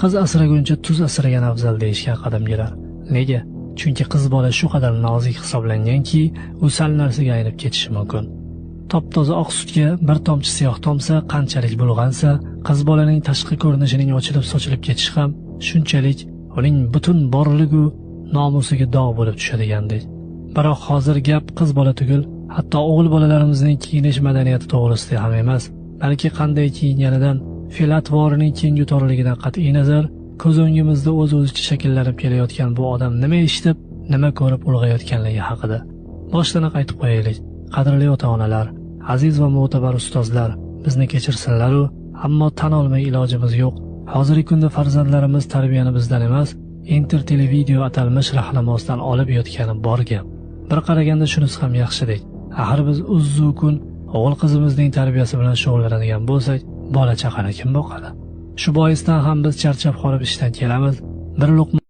Qiz asraguncha tuz asragan afzal deyishgan qadimgilar. Nega? Chunki qiz bola shu qadar nozik hisoblanganki, u sal narsaga aynib ketishi mumkin. Top-toza oq sutga bir tomchi siyoh tomsa qanchalik bulg'ansa, qiz bolaning tashqi ko'rinishining ochilib sochilib ketishi ham shunchalik uning butun borligu nomusiga dog' bo'lib tushadigandek. Biroq hozir gap qiz bola tugul, hatto o'g'il bolalarimizning kiyinish madaniyati to'g'risida ham emas, balki qanday kiyinganidan, fe'l-atvorining kengu torligidan qat'iy nazar, ko'z o'ngimizda o'z-o'zicha shakllanib kelayotgan bu odam nima eshitib, nima ko'rib ulg'ayotganligi haqida. Boshlanoq aytib qo'yaylik, qadrli ota-onalar, aziz va mo'tabar ustozlar, bizni kechirsinlar-u, ammo tan olmay ilojimiz yo'q. Hozirgi kunda farzandlarimiz tarbiyani bizdan emas, inter televideo atalmish rahnamozidan olib yotgani bor gap. Bir qaraganda shunisi ham yaxshidek. Axir biz uzzu kun o'g'il qizimizning tarbiyasi bilan shug'ullanadigan bo'lsak, bola chaqani kim boqadi? Shu boisdan ham biz charchab qolib ishdan kelamiz. Bir luqma